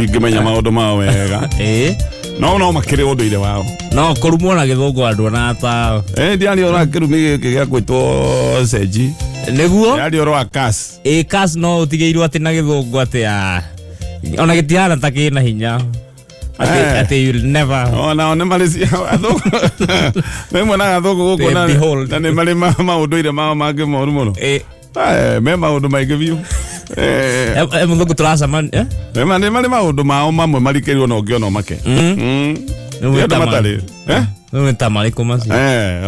Ndingĩmenya maũndũ mao wega. No no makĩrĩ ũndũire wao. No kũrumwo na gĩthũngũ andũ ona ta Ndiaria ũhoro wa kĩrumi gĩkĩ gĩa gwĩtwo cenji. Nĩguo. Ndiaria ũhoro wa kas. Ĩ, kas no ũtigĩirwo atĩ na gĩthũngũ atĩ ona gĩtihana ta kĩna hinya atĩ atĩ you'll never. Ona nĩ marĩ athũngũ rĩmwe na athũngũ gũkũ na Behold. na nĩ marĩ maũndũire mao mangĩ moru mũno. Me maũndũ maingĩ biũ. Mũthũngũ tũracemania. Nĩ marĩ maũndũ mao mamwe marikĩirwo na ũngĩona ũmake. Nĩ Ti andũ ta matarĩ. Eh? Nĩ ta marĩkũ macio?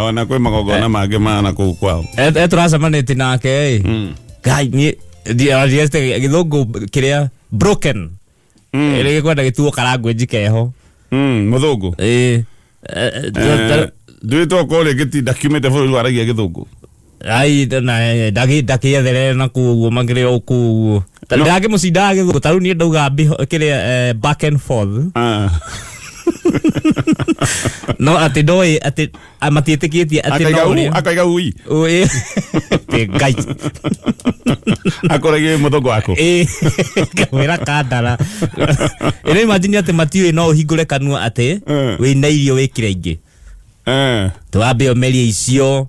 Ona kwĩ magongona mangĩ ma na kũu kwao. Tũracemanĩtie nake ĩ, Ngai, niĩ ndiacite gĩthũngũ kĩrĩa broken ĩrĩa gĩkwenda gĩtuo karanguĩnji keho. Mũthũngũ. Ĩ. Ndũĩ tokorwo rĩngĩ ti ndakiumĩte bũrũri waragia gĩthũngũ. Ai, na ndakĩetherere na kũu ũguo makĩrĩ o kũu ũguo. Ndakĩmũcindaga gĩthũngũ ta rĩu niĩ ndauga kĩrĩa back and forth. No atĩ ndoĩ atĩ matiĩtĩkĩtie atĩ Akaiga no u ũrĩa akaiga ui. Ĩ, atĩ Ngai. Akoragia mũthũngũ waku. Ĩ, kamwĩra kandara. Ĩno imagine atĩ matiũĩ no ũhingũre kanua atĩ wĩna irio wĩkĩre ingĩ. Twambe ũmerie icio.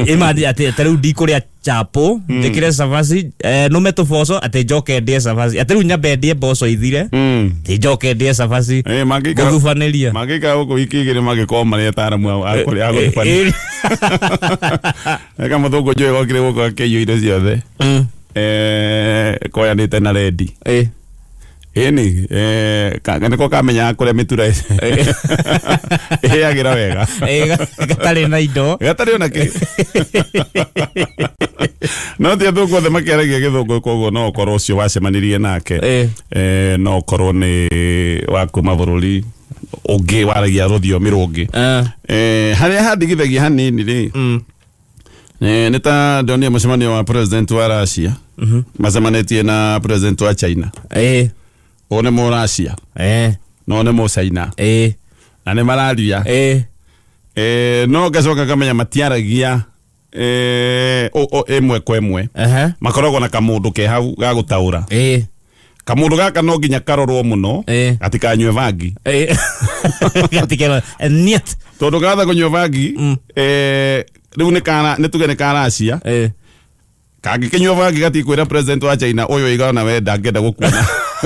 Imagine atĩ ta rĩu ndikũrĩa chapo njĩkĩre cabaci, nũme tũboco atĩ njoke ndĩe cabaci, atĩ rĩu nyambe ndĩe mboco ithire atĩ njoke ndĩe cabaci. Ngũthubanĩria. Mangĩikara gũkũ wiki 2 mangĩkorwo marĩ ataaramu a kũrĩa a gũthubania. Eka mũthũngũ njũĩ gokire gũkũ akĩiywo indo ciothe. Koyanĩte na rendi. Ĩni nĩko kamenyaga kũrĩa mĩtura ĩhĩagĩra wega. Gatarĩ na indo. Gatarĩ ona kĩ. No ti athũngũ othe makĩaragia gĩthũngũ, koguo no ũkorwo ũcio wacemanirie nake no ũkorwo nĩ wa kuma bũrũri ũngĩ waragia rũthiomi rũngĩ. Harĩa handigithagia hanini rĩ, nĩ ta ndonire mũcemanio wa president wa Russia macemanĩtie na president wa China. Ũyũ nĩ mũ Russia no nĩ mũ China na nĩ mararia. No ngacoka ngamenya matiaragia ĩmwe kwa ĩmwe. Makoragwo na kamũndũ ke hau ga gũtaũra. Kamũndũ gaka no nginya karorwo mũno gatikanyue bangi. Gatikera niet. Tondũ gatha kũnyua bangi, rĩu nĩ kara nĩ tuge nĩ ka Russia kangĩkĩnyua bangi gatikwĩra president wa China ũyũ igana we ndangĩenda gũkuona.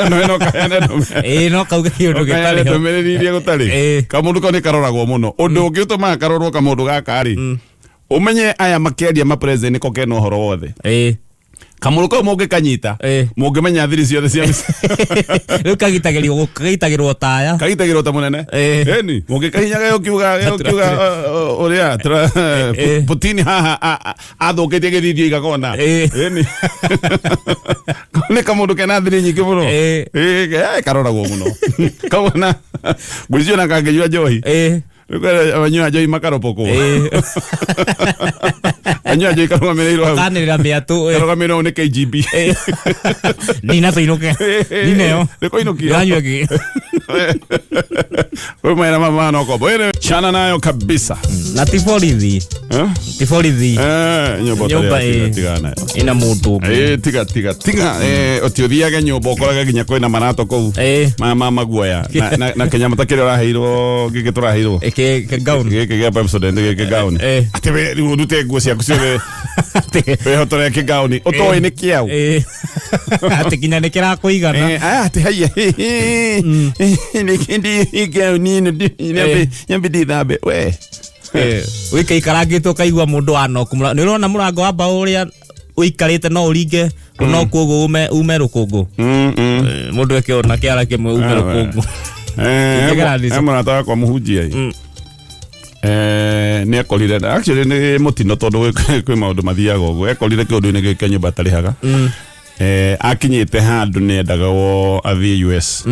Nawe no kaheane ndũmĩrĩri. No kauge kĩũndũ kaheane gĩtarĩ ho. Ndũmĩrĩri iria gũtarĩ. Kamũndũ kau nĩ karoragwo mũno. Ũndũ ũngĩ ũtũmaga karorwo kamũndũ gaka rĩ, ũmenye aya makĩaria ma president nĩko kena ũhoro wothe. Kamũndũ kau mũngĩkanyita mũngĩmenya thiri ciothe cia Rĩu kagitagĩrwo taya. Kagitagĩrwo ta mũnene. Ĩni mũngĩkahinya gegũkiuga ũrĩa Putin haha athũkĩtie gĩthithio igagona. Ĩni nĩ kamũndũ kena thiri nyingĩ mũno. Karoragwo mũno kauna ngwĩciria ona kangĩnyua njohi. Rĩu anyua njohi makaropokwo, anyua njohi karũgamĩrĩirwo hau. Kanĩrĩra mĩatũ. Karũgamĩrĩirwo nĩ KGB. Nina tũinũke nineo. Nĩkũinũkio. Ndĩranyua kĩ? Wewe mwena mama no kombo. Ene chana nayo kabisa. Na ti borithi. Eh? Ti borithi. Nyũmba ũtarĩ Nyũmba, ya tiga, ĩ. tiga nayo. Ina mũndũ ũngĩ. Tiga tiga tiga, ũti ũthiage nyũmba ũkorage nginya kwĩna marato kũu. Ma maguoya na kĩnyamũ ta kĩrĩa ũraheirwo gĩkĩ tũraheirwo. Ĩkĩ gown. Gĩkĩ gĩa Pepsodent gĩkĩ gown. Atĩ we rĩu ũrute nguo ciaku ciothe wĩhotore kĩgauni ũtoĩ nĩ kĩaũ. Atĩ nginya nĩ kĩrakũigana. Aya atĩ haiya nĩkĩndi gauni ĩno nyambe ndithambe we. Wĩkaikarangĩte ũkaigua mũndũ anoku nĩ ũrona mũrango wa mbaũ ũrĩa ũikarĩte no ũringe no kuoguo ume rũkũngũ. Mũndũ eke ona kĩara kĩmwe ume rũkũngũ. Ingĩgera He mũrata wakwa mũhunjia ĩ. Nĩ ekorire actually nĩ mũtino tondũ kwĩ maũndũ mathiaga ũguo ekorire kĩũndũ-inĩ gĩkĩ nyũmba atarĩhaga. Akinyĩte handũ nĩ endaga wo athiĩ US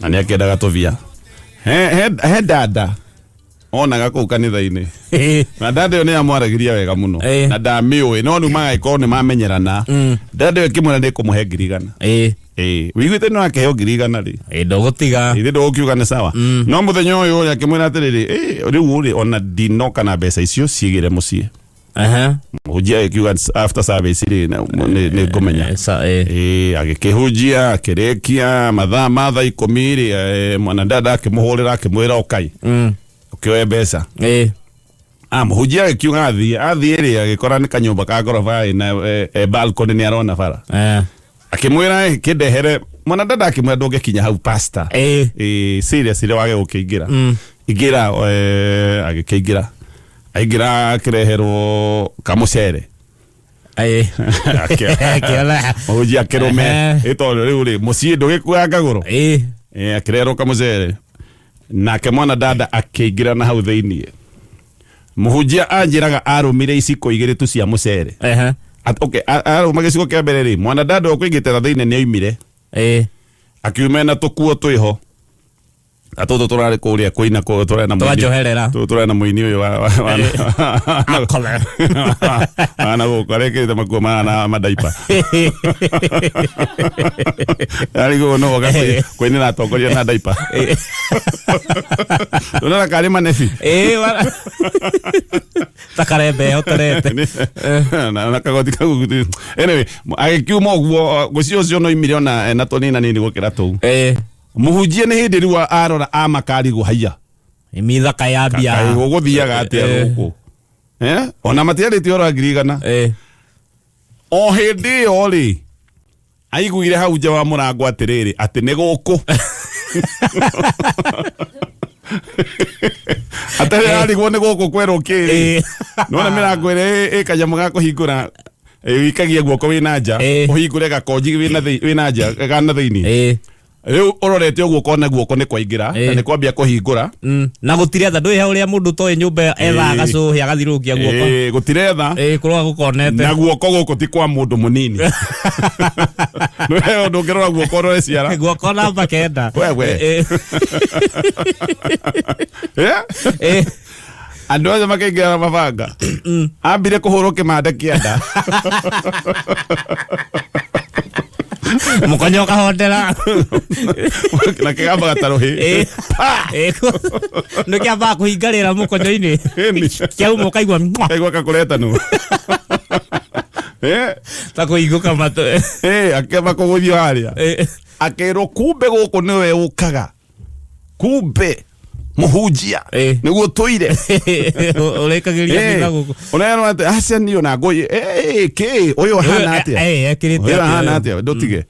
na nĩ akĩendaga tũbia he dada onaga kũu kanitha-inĩ na dada ĩyo nĩ yamwaragĩria wega mũno na ndamĩũĩ no rĩu magagĩkorwo nĩ mamenyerana. Dada ĩyo ĩkĩmwĩra nĩ ĩkũmũhe 100,000. Wĩiguĩte nĩ wakĩheo 100,000 rĩ. Ndũgũtiga. Ithe ndũgũkiuga nĩ sawa no mũthenya ũyũ ũrĩa akĩmwĩra atĩrĩrĩ, rĩu ũrĩ ona ndinoka na mbeca icio ciĩgĩre mũciĩ. Aha. Mũhunjia agĩkiuga after service rĩ nĩ ngũmenya. Eh. Ĩĩ, agĩkĩhunjia akĩrĩkia mathaa ma thaa 10 rĩ, mwanadada akĩmũhũrĩra akĩmwĩra ũkai ũkĩoe mbeca. Ah, mũhunjia agĩkiuga athiĩ athiĩ rĩ, agĩkora nĩ kanyũmba ka ngoroba ĩna balcony, nĩ arona bara. Akĩmwĩra, "Kĩndehere." Mwanadada akĩmwĩra, "Ndũngĩkinya hau, pastor." Seriously, wage gũkĩingĩra. Ingĩra. Agĩkĩingĩra, aingĩra akĩreherwo kamũcere. Akĩona. Mũhunjia akĩrũme. Ĩ tondũ rĩu rĩ mũciĩ ndũgĩkuaga kagũrũ. Akĩreherwo kamũcere, nake mwana dada akĩingĩra na hau thĩiniĩ. Mũhunjia anjĩraga arũmire iciko 2 tu cia mũcere. Okay, arũma gĩciko kĩa mbere rĩ, mwana dada ũkũingĩte na thĩinĩ nĩ oimire. Akiuma na tũkuo twĩho na tũtũ tũrarĩ kũrĩa kũina tũrarĩ na mũini. Twanjoherera. Tũtũ tũrarĩ na mũini ũyũ Akome. wa na gũkũ arekĩrĩte makuo mahana madaipa arigwo no oka kũinĩra atongoria na daipa ũrona karĩ manebi. Ta karembe ehotorete. Na kagoti kau. Anyway, agĩkiuma ũguo gũcio ũcio no imire ona ena tũnina nini gũkĩra tũu. Mũhunjia nĩ hĩndĩ rĩu arora amakarigwo, haiya. Mithaka yambia. Kaĩ gũgũthiaga atĩa gũkũ? Ona matiarĩtie ũhoro wa 100,000. O hĩndĩ ĩyo rĩ, aiguire hau nja wa mũrango atĩrĩrĩ, atĩ nĩ gũkũ atarĩ arigwo nĩ gũkũ kwerwo kĩrĩ. Nona mĩrango ĩrĩa ĩ kanyamũ ga kũhingũra, wĩikagia guoko wĩna nja, ũhingũre gakonji wĩna nja gana thĩinĩ. Rĩu ũrorete ũguo ũkona guoko nĩ kwaingĩra na nĩ kwambia kũhingũra. Na gũtiretha ndũĩ ũrĩa mũndũ toĩ nyũmba ethaga gacũhĩ agathirũkia guoko. Gũtiretha. Kũroga gũkonete. Na guoko gũkũ ti kwa mũndũ mũnini. Nĩwe ndũngĩrora guoko ũrore ciara. Guoko namba 9. We. Andũ othe makĩingĩra na mabanga, ambire kũhũrwo kĩmande kĩa nda. Mũkonyo ũkahondera. Na kĩgambaga ta rũhĩ. Nĩ kĩambaga kũhinga rĩera mũkonyo-inĩ. Ĩni. Kĩauma ũkaigua mwah, kaigua kakũretanwo. Ta kũhingũka matũ. Akĩamba kũgũithio harĩa. Akĩrwo kumbe gũkũ nĩwe ũkaga, kumbe mũhunjia nĩguo tũire. Ũrĩkagĩria mitha gũkũ. Ũrerwo atĩ aca niĩ ona ngũyĩ kĩ ũyũ ahana atĩa? Ekĩrĩte ũyũ atĩa ahana ũyũ? atĩa ndũtige.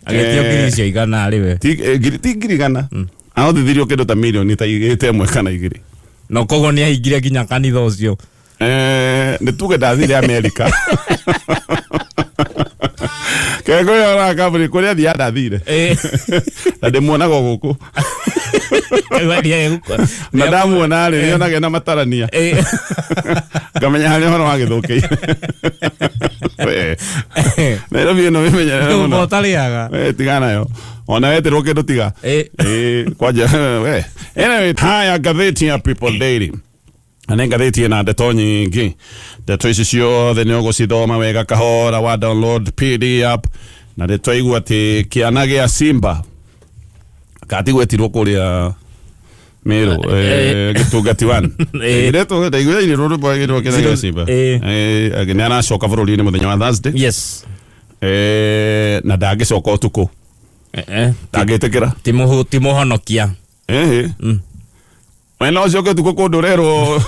Agĩtio ngiri icio 100 rĩ we. Ti 100,000, ahothithirio kĩndũ ta mirioni ta 1 kana 2. Na koguo nĩ ahingire nginya kanitha ũcio. Nĩ tuge ndathire Amerika kengo ĩyo ora kambuni kũrĩa thiaga ndathire na ndĩmuonaga o gũkũ. Kaigua nĩ Na ndamuona rĩ, nĩonaga na matarania ngamenya harĩa ũhoro wagĩthũkĩire. We, Nairobi ĩno wĩmenyerere Nyũmba mũno. ũtarĩaga. We, tiga nayo, ona weterwo kĩndũ tiga. Kwanja we. Anyway, haya, ngathĩti ya People Daily na nĩ ngathĩti ĩna ndeto nyingĩ. Ndeto ici ciothe nĩ ũgũcithoma wega kahora wa download PD app. Na nĩ twaigua atĩ kĩana gĩa Simba katigwetirwo kũrĩa Meru, gĩtungati one. Ĩretwo ndaiguire rũrũ rwagĩrwo kĩana gĩa Simba. Nĩ aracoka bũrũri-inĩ mũthenya wa Thursday. Na ndangĩcoka ũtukũ. Ndangĩtĩkĩra. Ti mũhonokia. We no ũcoke ũtukũ kũndũ ũrerwo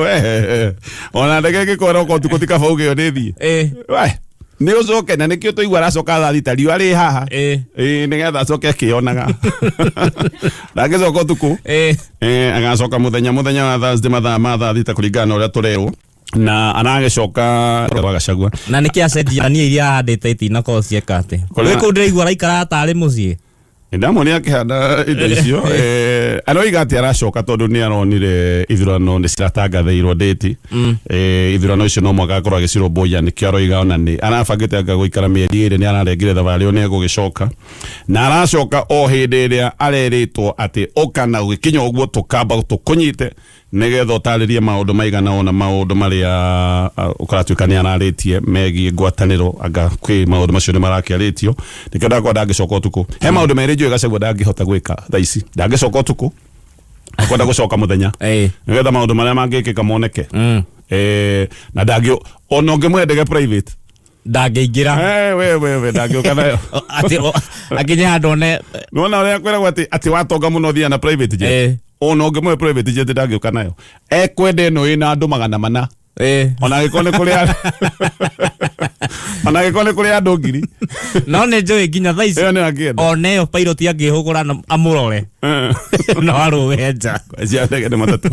we ona ndege ĩngĩkwĩra ũka ũtukũ ti kaba uge nĩ thiĩ. We nĩ ũcoke, na nĩkĩo tũigua aracoka thaa 6 riũa rĩ haha. Nĩgetha acoke akĩonaga. Ndangĩcoka ũtukũ. Agacoka mũthenya wa Thursday mathaa ma thaa 6 kũringana na ũrĩa tũrerwo, na aragĩcoka wa Gachagua. Na nĩkĩ acenjania iria ahandĩte itinakorwo cieka atĩ Kũrĩa- gwĩ kũu ndĩraigua araikara tarĩ mũciĩ. Ndamwonire akĩhanda indo icio. Aroiga atĩ aracoka tondũ nĩ aronire ithurano nĩ ciratangathĩirwo ndĩti. Ithurano icio no mwaka akorwo agĩcirũmbũiya, nĩkĩo aroiga ona nĩ arabangĩte anga gũikara mĩeri 2, nĩ ararengire thabarĩ ĩyo, nĩ egũgĩcoka. Na aracoka o hĩndĩ ĩrĩa arerĩtwo atĩ ũka na ũgĩkinya ũguo tũkamba tũkũnyite nĩgetha ũtarĩrie maũndũ maigana ũna, maũndũ marĩa ũkaratuĩka nĩ ararĩtie megiĩ ngwatanĩro, anga kwĩ maũndũ macio nĩ marakĩarĩtio. Nĩkĩo ndakwa ndangĩcoka ũtukũ. He maũndũ merĩ njũĩ Gachagua ndangĩhota gwĩka thaa ici: ndangĩcoka ũtukũ. Akwenda gũcoka mũthenya nĩgetha maũndũ marĩa mangĩkĩka moneke. Na ndangĩ ona ũngĩmũhe ndege private ndangĩingĩra. We we we ndangĩũka nayo. Atĩ akinye handũ one. Nĩwona ũrĩa kwĩragwo atĩ watonga mũno ũthiaga na private jet. Ona ũngĩmũhe private jet ndangĩũka nayo, ekwenda ĩno ĩna andũ 400. Ona angĩkorwo nĩ kũrĩ ona angĩkorwo nĩ kũrĩ andũ 1000. No nĩ njũĩ nginya thaa ici ĩyo nĩ angĩenda. Ona ĩyo pilot angĩhũgũra na amũrore no arũge nja. Cia ndege nĩ matatũ.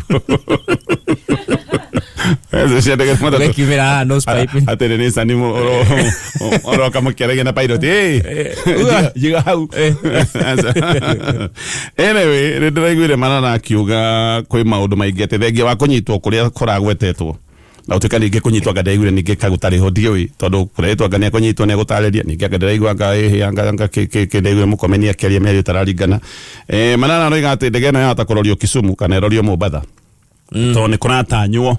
Cio cia ndege nĩ matatũ. Ũgĩkiumĩra haha nose pipe. Atĩ nĩ Nissan ũroka mũkĩaragia na pilot. Uga. Jiga hau. Anyway, nĩ ndĩraiguire Manana akiuga kwĩ maũndũ maingĩ atĩ thengia wa kũnyitwo kũrĩa kũragwetetwo na ũtuĩka ningĩ kũnyitwo anga ndĩraiguire ningĩ kagũtarĩ ho ndiũĩ tondũ kũretwo anga nĩekũnyitwo nĩegũtarĩria ningĩ anga ndĩraigua anga ĩhĩ anga kĩ ndĩraiguire Mũkomeni akĩaria mĩario ĩtararingana. Manana aroiga atĩ ndege ĩno yahota kũrorio Kisumu kana ĩrorio Mombatha tondũ nĩ kũratanywo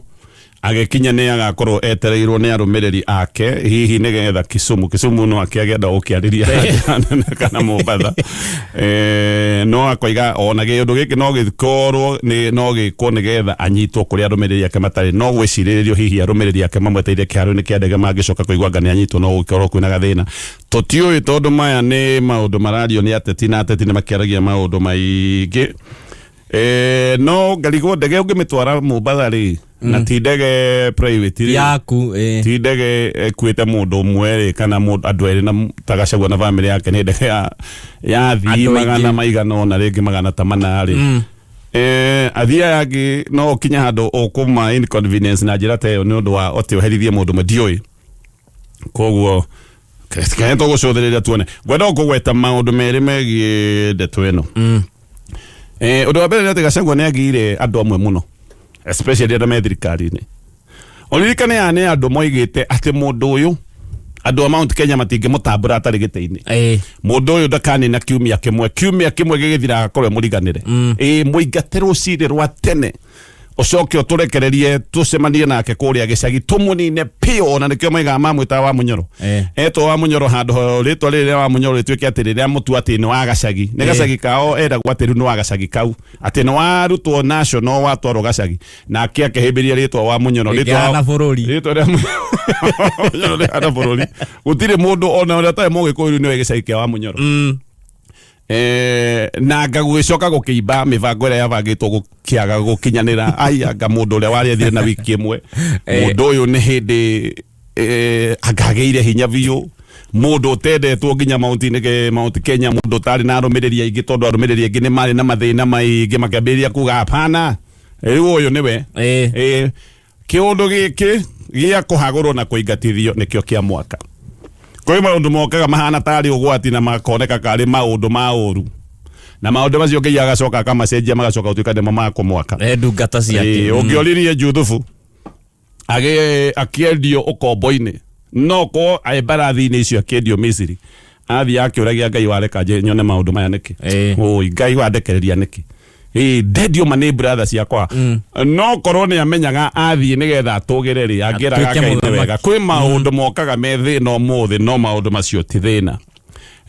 agĩkinya nĩ agakorwo etereirwo nĩ arũmĩrĩri ake hihi nĩgetha Kisumu no akĩagenda gũkĩarĩria kana Mombatha. No akoiga ona kĩũndũ gĩkĩ no gĩkorwo nĩ no gĩkwo nĩgetha anyitwo kũrĩa arũmĩrĩri ake matarĩ, no gwĩcirĩrĩrio hihi arũmĩrĩri ake mamweteire kĩharo-inĩ kĩa ndege mangĩcoka kũigua anga nĩ anyitwo no gũkorwo kwĩna gathĩna. Tũtiũĩ tondũ maya nĩ maũndũ marario nĩ ateti na ateti nĩ makĩaragia maũndũ maingĩ. No ngarigwo ndege ũngĩmĩtwara Mombatha rĩ, na ti ndege private rĩ, yaku ti ndege ĩkuĩte mũndũ ũmwe rĩ, kana andũ erĩ na ta Gachagua na family yake, nĩ ndege ya athii Andũ aingĩ. magana maigana ũna rĩngĩ magana ta mana rĩ. Athii aya angĩ no ũkinye handũ ũkũma inconvenience na njĩra ta ĩyo nĩ ũndũ wa atĩ ũherithie mũndũ ũmwe, ndiũĩ. Koguo kenya tũgũcũthĩrĩria tuone. Ngwenda kũgweta maũndũ merĩ megiĩ ndeto ĩno. Ũndũ wa mbere nĩ atĩ Gachagua nĩ agĩire andũ amwe mũno, especially arĩa me thirikari-inĩ. Ũririkane aya nĩ andũ moigĩte atĩ mũndũ ũyũ andũ a Mount Kenya matingĩmũtambũra atarĩ gĩtĩ-inĩ. Mũndũ ũyũ ndakanina kiumia kĩmwe, kiumia kĩmwe gĩgĩthira agakorwo e mũriganĩre. Mũingate rũcinĩ rwa tene ũcoke ũtũrekererie tũcemanie nake kũrĩa gĩcagi tũmũnine biũ. Ona nĩkĩo moigaga mamwĩtaga wa Mũnyoro. Etwo wa Mũnyoro handũ ho rĩtwa rĩrĩ rĩa wa Mũnyoro rĩtuĩke atĩ rĩrĩa mũtu atĩ nĩ wa gacagi. Nĩ gacagi kao eragwo atĩ rĩu nĩ wa gacagi kau, atĩ nĩ warutwo national watwarwo gacagi, nake akĩhĩmbĩria rĩtwa wa Mũnyoro. Rĩkĩhana bũrũri. Rĩtwa rĩa Mũnyoro rĩhana bũrũri. Gũtirĩ mũndũ ona ũrĩa ũtarĩ mũgĩkũyũ nĩwe gĩcagi kĩa wa Mũnyoro. Na anga gũgĩcoka gũkĩimba mĩbango ĩrĩa yabangĩtwo gũkĩaga gũkinyanĩra. Ai, anga mũndũ ũrĩa warĩethire na wiki ĩmwe. Mũndũ ũyũ nĩ hĩndĩ anga agĩire hinya biũ. Mũndũ ũtendetwo nginya Mount Kenya, mũndũ ũtarĩ na arũmĩrĩri aingĩ tondũ arũmĩrĩri aingĩ nĩ marĩ na mathĩna maingĩ makĩambĩrĩria kuga hapana, rĩu ũyũ nĩwe. Kĩũndũ gĩkĩ gĩa kũhagũrwo na kũingatithio nĩkĩo kĩa mwaka. Kwĩ maũndũ mokaga mahana tarĩ ũgwati na makoneka karĩ maũndũ ma ũru, na maũndũ macio Ngai agacoka akamacenjia magacoka gũtuĩka nĩmo ma kũmwaka. Ndungata ciake. Ũngĩoririe Juthubu akĩendio ũkombo-inĩ, no korwo e mbarathi-inĩ icio akĩendio Misiri, athiĩ akĩũragia Ngai wareka nyone maũndũ maya nĩkĩ? Oi, Ngai wandekereria nĩkĩ? Ndendio ma nĩ brother ciakwa. No korwo nĩ amenyaga athiĩ nĩgetha atũgĩre rĩ, angĩraga Atuĩke Ngai nĩ mũthamaki. wega. Kwĩ maũndũ mokaga me thĩna ũmũthĩ, no maũndũ macio ti thĩna.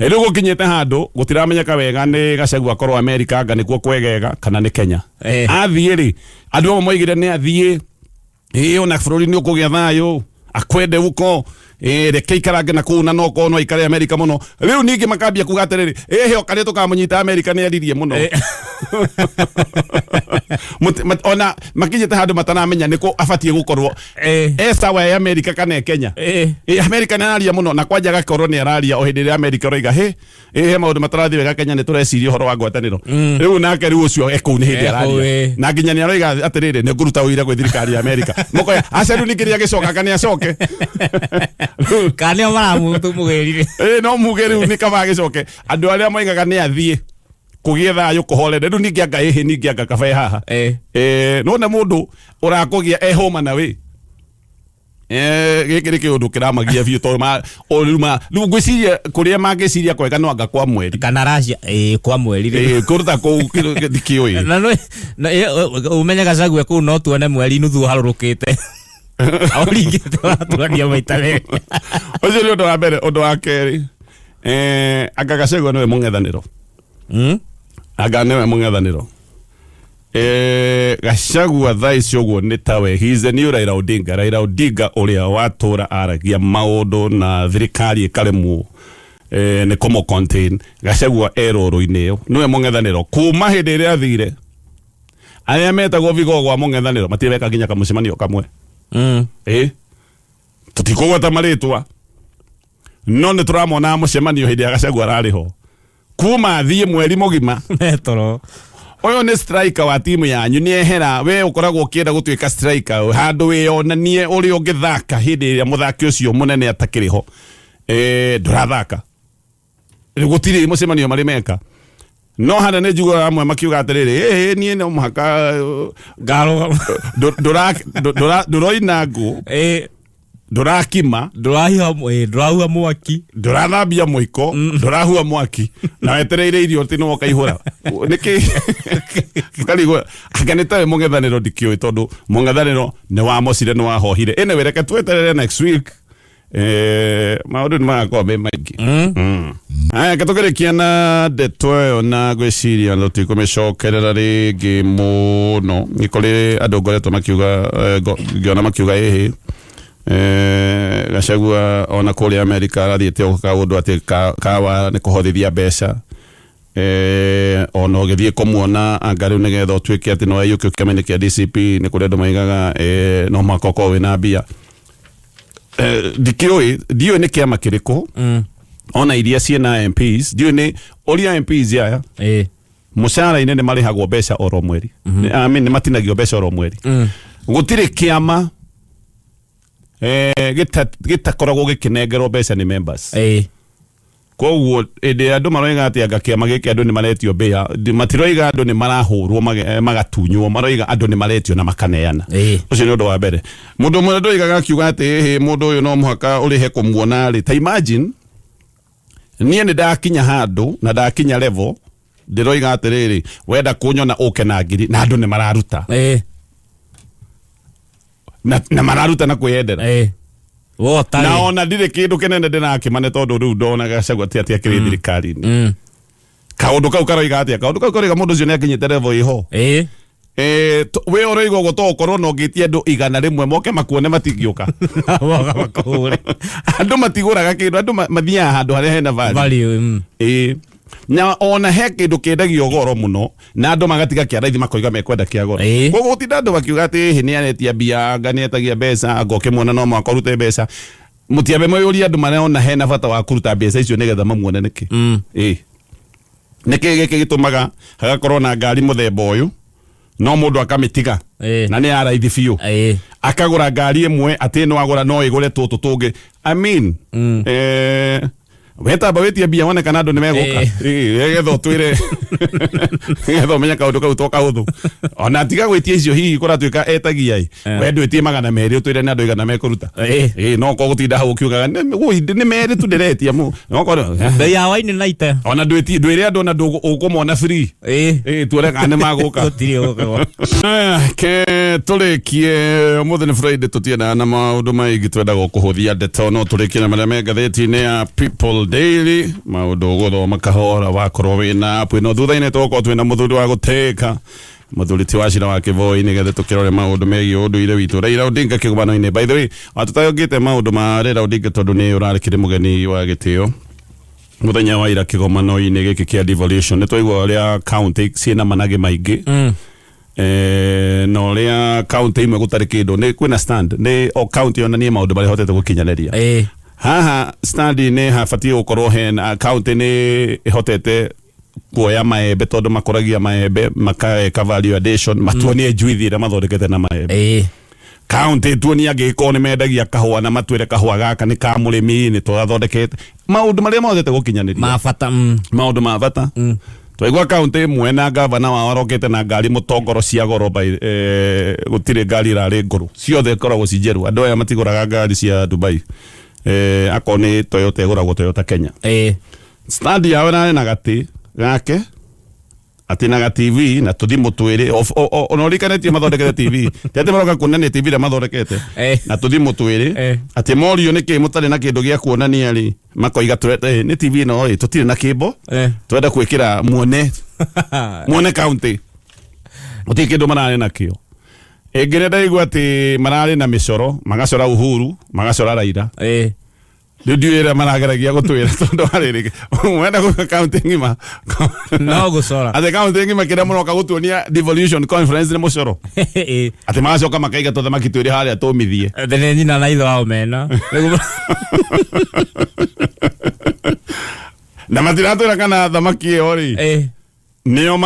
Rĩu gũkinyĩte handũ gũtiramenyeka wega nĩ Gachagua akorwo Amerika anga nĩkuo kwegega kana nĩ Kenya. Athiĩ rĩ, andũ amwe moigire nĩ athiĩ, ona bũrũri nĩ ũkũgĩa thayũ, akwende huko, reke ikarange na kũu na no korwo no aikare Amerika mũno. Rĩu ningĩ makambia kuga atĩrĩrĩ, he oka nĩ tũkamũnyita Amerika nĩ eririe mũno. Ona makinyĩte handũ mataramenya nĩkũ abatiĩ gũkorwo. Sawa e Amerika kana e Kenya. Amerika nĩ araria mũno na kwanja agakorwo nĩ araria o hĩndĩ ĩrĩa Amerika ũroiga, he, he maũndũ matarathiĩ wega Kenya nĩ tũreciria ũhoro wa ngwatanĩro. Rĩu nake rĩu ũcio e kũu nĩ hĩndĩ araria. Na nginya nĩ aroiga atĩrĩrĩ, nĩ ngũruta ũira gwĩ thirikari ya Amerika. Mũkoya, aca rĩu ningĩ nĩ agĩcoka kana nĩ acoke. Kana nĩo maramũgĩrire. No muge rĩu nĩ kaba agĩcoke. Andũ arĩa moigaga nĩ athiĩ kũgĩe thayũ kũhorere, rĩu ningĩ anga ĩhĩ, ningĩ anga kaba e haha. No nĩ mũndũ ũrakũgĩa e homa na wĩ. Gĩkĩ nĩ kĩũndũ kĩramagia biũ tondũ o rĩu rĩu ngwĩciria kũrĩa mangĩciria kwega no anga kwa mweri. Kana Russia, kwa mweri rĩ. Kũruta kũu ndikĩũĩ. Na no, na, ũmenye Gachagua kũu no tuone mweri nuthu ũharũrũkĩte. Ũringĩte ũratuania maita merĩ. Ũcio nĩ ũndũ wa mbere. Ũndũ wa kerĩ, anga Gachagua nĩwe mũng'ethanĩro. Anga nĩwe mũng'ethanĩro. Gachagua thaa ici ũguo nĩ tawe, he is the new Raila Odinga. Raila Odinga ũrĩa watũra aragia maũndũ na thirikari ĩkaremwo nĩ kũmũ contain. Gachagua e rũrũ-inĩ ĩyo nĩwe mũng'ethanĩro kuma hĩndĩ ĩrĩa athire. Arĩa metagwo vigogo a mũng'ethanĩro matirĩ meka nginya kamũcemanio kamwe. Tũtikũgweta marĩtwa, no nĩ tũramonaga mũcemanio hĩndĩ ya Gachagua ararĩ ho kuma athiĩ mweri mũgima. Metoro. Ũyũ nĩ striker wa timu yanyu, nĩ ehera. We ũkoragwo ũkĩenda gũtuĩka striker handũ wĩyonanie ũrĩa ũngĩthaka hĩndĩ ĩrĩa mũthaki ũcio mũnene atakĩrĩ ho. Ndũrathaka. Rĩu gũtirĩ mũcemanio marĩ meka, no hana nĩ njiguaga amwe makiuga atĩrĩrĩ, ĩhĩ, niĩ no mũhaka Ngarũgama. Ndũroina ngũ, ndũrakima, Ndũrahiha, ndũrahuha mwaki. Ndũrathambia mũiko, ndũrahua mwaki, na wetereire irio atĩ nĩwe ũkaihũra nĩkĩ ũkarigwo anga nĩ tawe mũng'ethanĩro. Ndikĩũĩ, tondũ mũng'ethanĩro nĩ wamocire, nĩ wahohire. Anyway, reke tweterere next week. Maũndũ nĩ magakorwo me maingĩ. Aya, reke tũkĩrĩkia na ndeto ĩyo, na ngwĩciria tũtikũmĩcokerera rĩngĩ mũno. Nĩ kũrĩ andũ ngoretwo makiuga, ngĩona makiuga ĩhĩ, Gachagua ona kũrĩa Amerika arathiĩte o kaũndũ atĩ kawa nĩ kũhothithia mbeca. Ona ũgĩthiĩ kũmuona anga rĩu nĩgetha ũtuĩke atĩ no waiyũkio kĩama-inĩ kĩa DCP, nĩ kũrĩ andũ maigaga no mũhaka ũkorwo wĩna mbia. Ndikĩũĩ, ndiũĩ nĩ kĩama kĩrĩkũ ona iria ciĩna MPs, ndiũĩ nĩ ũria MPs aya mũcara-inĩ nĩ marĩhagwo mbeca oro mweri. I mean, nĩ matinagio mbeca oro mweri. Gũtirĩ kĩama gĩtakoragwo gĩkĩnengerwo mbeca nĩ members. Koguo hĩndĩ ĩrĩa andũ maroiga atĩ anga kĩama gĩkĩ andũ nĩ maretio mbĩa, matiroiga andũ nĩ marahũrwo magatunywo, maroiga andũ nĩ maretio na makaneana. Ũcio nĩ ũndũ wa mbere. Mũndũ ũmwe ndoigaga akiuga atĩ ĩhĩ, mũndũ ũyũ no mũhaka ũrĩhe kũmuona rĩ. Ta imagine niĩ nĩ ndakinya handũ na ndakinya level ndĩroiga atĩrĩrĩ, wenda kũnyona ũke na ngiri, na andũ nĩ mararuta. Na mararuta na kwĩyendera. Wota. Na ona ndirĩ kĩndũ kĩnene ndĩrakĩmane, tondũ rĩu ndonaga Gachagua ti atĩ akĩrĩ thirikari-inĩ. Kaũndũ kau karoiga atĩa? Kaũndũ kau karoiga mũndũ ũcio nĩ akinyĩte level ĩho. We ũroiga ũguo to ũkorwo na ũngĩtia andũ 100 moke makuone, matingĩũka. Woga makũhũre. Andũ matigũraga kĩndũ, andũ mathiaga handũ harĩa hena value. Value. Ĩĩ, na ona he kĩndũ kĩendagio goro mũno na andũ magatiga kĩa raithi makoiga mekwenda kĩa goro. Koguo gũtinda andũ makiuga atĩ ĩhĩ nĩ aretia mbia, anga nĩ etagia mbeca, anga ũkĩmuona no mũhaka ũrute mbeca, mũtiambe mwĩyũrie andũ marona hena bata wa kũruta mbeca icio nĩgetha mamuone nĩkĩ. Ĩĩ, nĩkĩ gĩkĩ gĩtũmaga hagakorwo na ngari mũthemba ũyũ no mũndũ akamĩtiga na nĩ ya raithi biũ, akagũra ngari ĩmwe atĩ no agũra no ĩgũre tũtũ tũngĩ? I mean, wetamba wĩtie mbia wone kana andũ nĩ megũka. Nĩgetha ũtwĩre, nĩgetha ũmenye kaũndũ kau to kahũthũ. Ona tiga gwĩtia icio hihi kũratuĩka etagia ĩ, we ndwĩtie 200 ũtwĩre nĩ andũ 100 mekũruta. Ĩ, no korwo gũtinda hau ũkiugaga "Wũi, nĩ merĩ tu ndĩretia mu no korwo Bei ya waini na ite. Ona ndwĩtie, ndwĩre andũ ona ũkũmona free. Ĩ, tuone kana nĩ magũka. Gũtirĩ ũgũka. Aya, ke tũrĩkie. Ũmũthĩ nĩ Friday, tũtiendaga na maũndũ maingĩ, twendaga kũhũthia ndeto, no tũrĩkie na marĩa me ngathĩti-inĩ ya People Daily, maũndũ ũgũthoma kahora wakorwo wĩna app ĩno. Thutha-inĩ tũgũkorwo twĩna mũthuri wa gũtĩĩka, mũthuri ti Wacira wa Kĩboi, nĩgetha tũkĩrore maũndũ megiĩ ũndũire witũ, Raila Odinga kĩgomano-inĩ. By the way, watũtangĩte maũndũ ma Raila Odinga tondũ nĩ ũrarĩkĩrĩ mũgeni wa gĩtĩo mũthenya wa ira kĩgomano-inĩ gĩkĩ kĩa devolution. Nĩ twaigua ũrĩa county ciĩna managĩ maingĩ, na ũrĩa county imwe gũtarĩ kĩndũ. Nĩ kwĩna stand, nĩ o county yonanie maũndũ marĩa ĩhotete gũkinyanĩria. Haha stand-inĩ habatiĩ gũkorwo hena county nĩ ĩhotete kuoya maembe, tondũ makũragia maembe, makaeka value addition, matuonie njuithi ĩrĩa mathondekete na maembe. County tuonie angĩgĩkorwo nĩ mendagia kahũa, na matwĩre kahũa gaka nĩ ka mũrĩmi, nĩ tũgathondekete, maũndũ marĩa mahotete gũkinyanĩria. Ma bata. Maũndũ ma bata. Twaigua kaunti ĩmwe na gavana wao arokĩte na ngari mũtongoro cia goro by, gũtirĩ ngari ĩrarĩ ngũrũ, ciothe ikoragwo ci njerũ. Andũ aya matigũraga ngari cia Dubai, akorwo nĩ Toyota ĩgũragwo Toyota Kenya. Stand yao ĩrarĩ na gatĩ gake atĩ na ga TV na tũthimũ twĩrĩ. Ona ũririkanĩtie mathondekete TV, ti atĩ maroka kuonania TV ĩrĩa mathondekete. Na tũthimũ twĩrĩ. Atĩ morio nĩkĩ mũtarĩ na kĩndũ gĩa kuonania rĩ, makoiga nĩ TV ĩno ĩ tũtirĩ na kĩmbo, twenda gwĩkĩra muone county. Gũtirĩ kĩndũ mararĩ nakĩo. Ĩngĩ nĩ ndaigua atĩ mararĩ na mĩcoro, magacora Uhuru, magacora Raila. Rĩu ndiũĩ ĩrĩa marageragia gũtwĩra tondũ warĩrĩ wenda gũka kaunti ng'ima. No gũcora. Atĩ kaunti ng'ima kĩrĩa mũroka gũtuonia devolution conference nĩ mũcoro. Atĩ magacoka makaiga tũthamaki twĩrĩ harĩa tũmithie. Atĩ nĩ nyina na ithe wa omena. Nĩguo- Na matiratwĩra kana thamaki ĩyo rĩ nĩo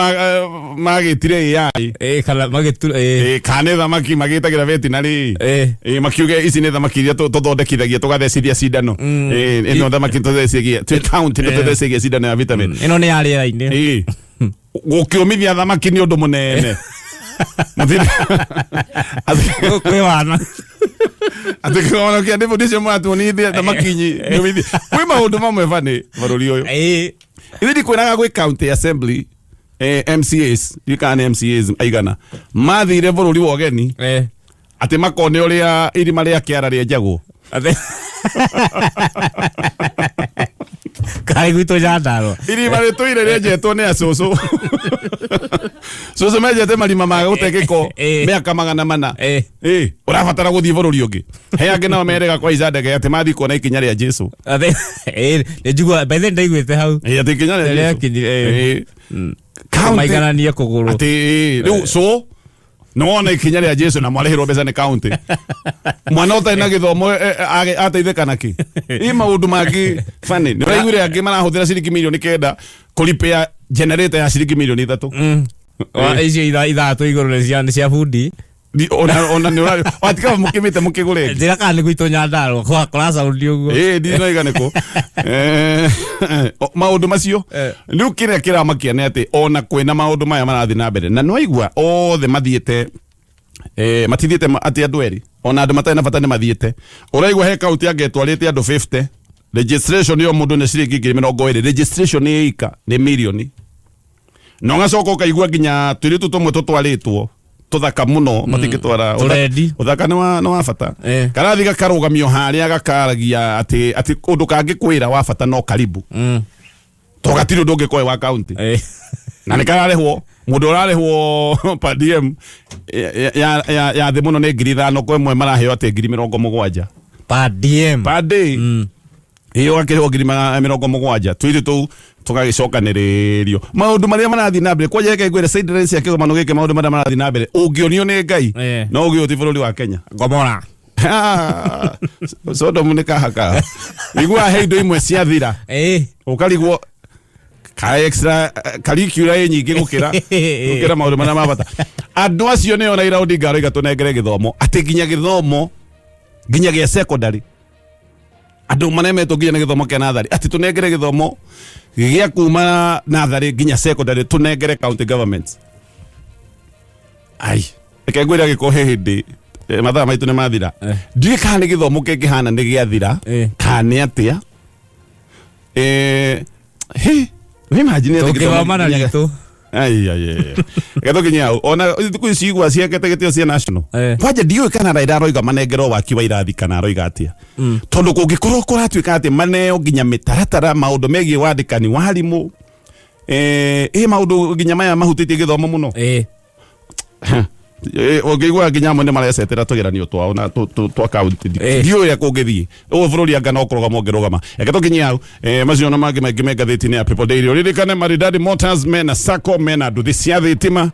magĩtire AI. Kana magĩtura. Kana nĩ thamaki magĩtagĩra veterinary. Makiuge ici nĩ thamaki iria tũthondekithagia tũgathecithia cindano. Ĩno thamaki tũthecithagia twĩ county nĩ tũthecithagia cindano ya vitamin. Ĩno nĩ ya rĩera-inĩ. Gũkĩũmithia thamaki nĩ ũndũ mũnene. Kwĩ wana. Atĩ kĩgomano kĩa devolution mũratuonithia thamaki nyũmithie. Kwĩ maũndũ mamwe bani bũrũri ũyũ. Ithe ndikwĩraga gwĩ county assembly MCAs, ndiũĩ kana nĩ MCAs aigana mathire bũrũri wa ũgeni atĩ makone ũrĩa irima rĩa kĩara rĩenjagwo. Karĩ gwitũ Nyandarũa. Irima rĩtũire rĩenjetwo nĩ acũcũ. Cũcũ menjete marima ma gũte gĩko mĩaka 400. Ũrabatara gũthiĩ bũrũri ũngĩ. He angĩ nao merĩga kũhaica ndege atĩ mathiĩ kuona ikinya rĩa Jesu. Atĩ nĩ njigua by the way ndaiguĩte hau. Atĩ ikinya rĩa Jesu. Rĩakinyire. County- Maigananie kũgũrũ. Atĩ rĩu so nĩ wona ikinya rĩa Jesu na mwarĩhĩrwo mbeca nĩ county. Mwana ũtarĩ na gĩthomo ateithĩka nakĩ? Ĩ maũndũ mangĩ funny. Nĩ ũraiguire angĩ marahũthĩra ciringi 9 mirioni kũripĩa generator ya ciringi 3 mirioni. Icio ithatũ igũrũ nĩ cia bundi. Ona nĩ ũrarĩ watika mũkĩmĩte mũkĩgũre ĩngĩ. Njĩra kana nĩ gwitũ Nyandarũa kũra sound ũguo. Ndinoiga nĩkũ. Maũndũ macio rĩu kĩrĩa kĩramakia nĩ atĩ ona kwĩna maũndũ maya marathiĩ na mbere na nĩwaigua othe mathiĩte matithiĩte atĩ andũ erĩ ona andũ matarĩ na bata nĩ mathiĩte. Ũraigua he kaunti angĩtwarĩte andũ 50 registration yo mũndũ nĩ ciringi 20,000, registration ĩ ika nĩ mirioni. Na ũgacoka ũkaigua nginya tũirĩtu tũmwe tũtwarĩtwo tũthaka mũno matingĩtwara Tũrendi. Ũthaka nĩ wa bata. Karathi gakarũgamio harĩa gakaragia atĩ ũndũ kangĩkwĩra wa bata no karibu to gatirĩ ũndũ ũngĩkoe wa county. Na nĩ kararĩhwo mũndũ ũrarĩhwo per diem ya thĩ mũno nĩ 5,000, kwa ĩmwe maraheo atĩ 70,000. Per diem. Per day. Ĩyo ũgakĩrĩhwo 70,000, tũirĩ tũu tũgagĩcokanĩrĩrio maũndũ marĩa marathiĩ na mbere. Kwanja reke ngwĩre sidelines cia kĩgomano gĩkĩ, maũndũ marĩa marathiĩ na mbere ũngĩonio nĩ Ngai no ũgĩ ũti bũrũri wa Kenya. Gomora. Sodom nĩ kahaka iguaga he indo imwe ciathira ũkarigwo ka extra curricular ĩ nyingĩ gũkĩra maũndũ marĩa ma bata. Andũ acio nĩo Raila Odinga aroiga tũnengere gĩthomo, atĩ nginya gĩthomo nginya gĩa secondary, andũ maremetwo nginya nĩ gĩthomo kĩa natharĩ, atĩ tũnengere gĩthomo gĩa kuma natharĩ nginya secondary, tũnengere county governments. Ai, reke ngwĩre, agĩkorwo he hĩndĩ mathaa maitũ nĩ mathira. Ndiũĩ kana nĩ gĩthomo kĩngĩhana nĩ gĩathira kana nĩ atĩa. He imagine atĩ gĩthomo Tũngĩthoma na ritũ. Ai, ai, ai. Reke tũkinye hau. Ona thikũ ici igua ciakĩte gĩtĩo cia national. Kwanja ndiũĩ kana Raila aroiga manengerwo waki wa irathi kana aroiga atĩa, tondũ kũngĩkorwo kũratuĩka atĩ maneo nginya mĩtaratara maũndũ megiĩ wandĩkani wa arimũ, ĩ maũndũ nginya maya mahutĩtie gĩthomo mũno. Ũngĩigua nginya amwe nĩ marecetera tũgeranio twao na twa kaunti. Ndiũĩ ũrĩa kũngĩthiĩ ũguo bũrũri, anga no kũrũgama ũngĩrũgama. Reke tũkinyie hau. Macio na mangĩ maingĩ me ngathĩti-inĩ ya People Daily. Ũririkane Maridadi Motors mena sacco, mena nduthi cia thitima.